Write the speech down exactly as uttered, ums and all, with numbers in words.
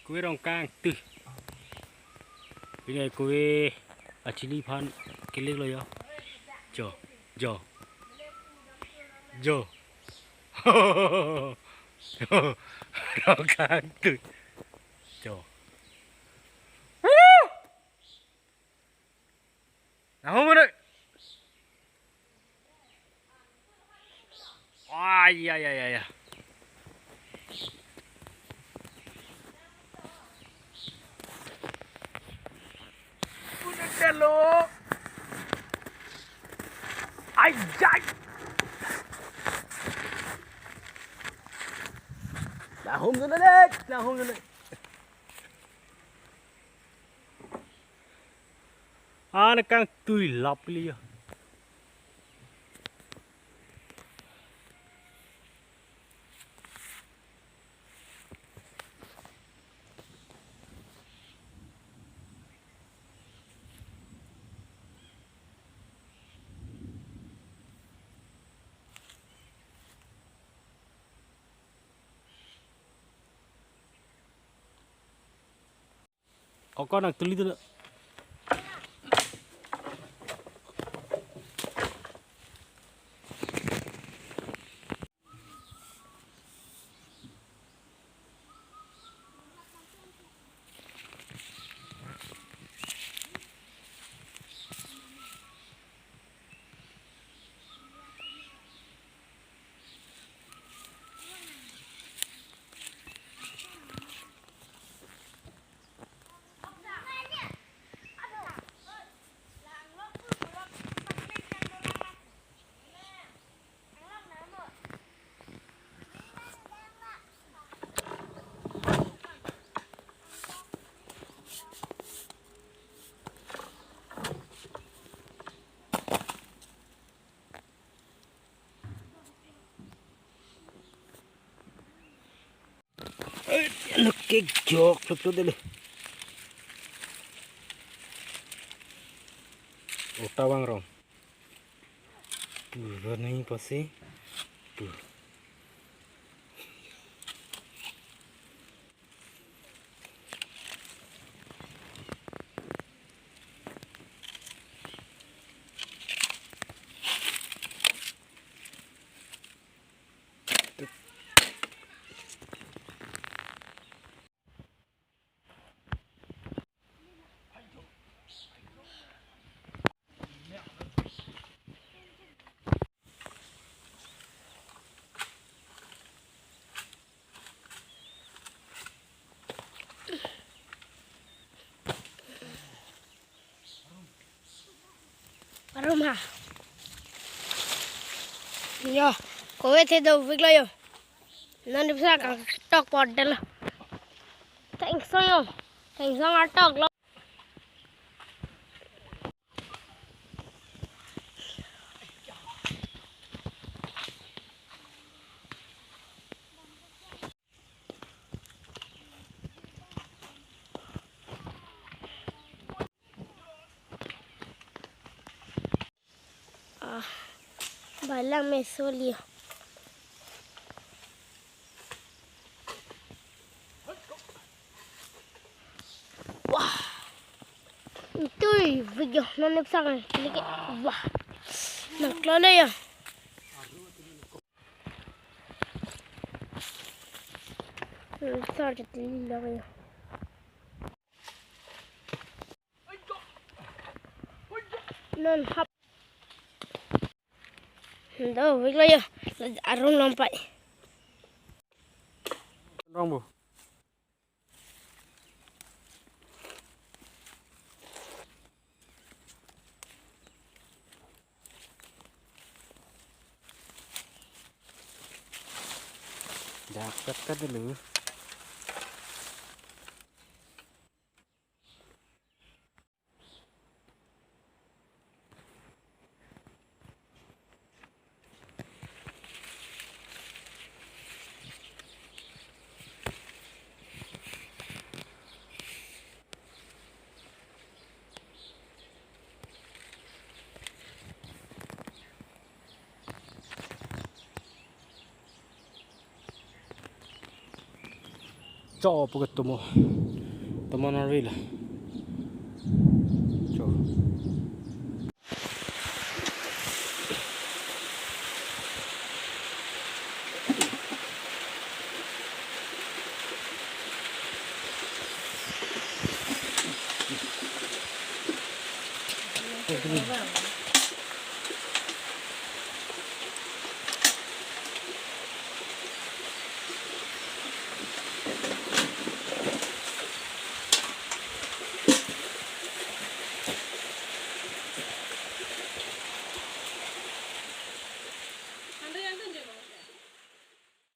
Kove Rongkangtui. Pini kove achili aphan keliklo jo. Jo, jo. Jo. Rongkangtui. Jo. Nahum mana? Wah, iya, iya, iya, iya. Udah deh lo. Ay, ay. Nahum dulu deh, nahum dulu. An kangtui lap li ya. Oko nangtuli dulu. Nok kejok luk luk dele. Ota bang rong. Tuh, warna ini pasti. Tuh. Arum ha. Yo, kove the dovik lo yo. Non bisa kangtok pot delo. Thengsong yo. Thengsong atok lo. Ah, balang meso li. Wah. Itu video non nepsang lagi. Wah. Nangklone ya. Sar jati lagi. Non hap. Dovik lo yo. Arum lompai. Rong bu. Dak kat kat dulu. Cho, pokok tomo. Tomo nang rila. Cho.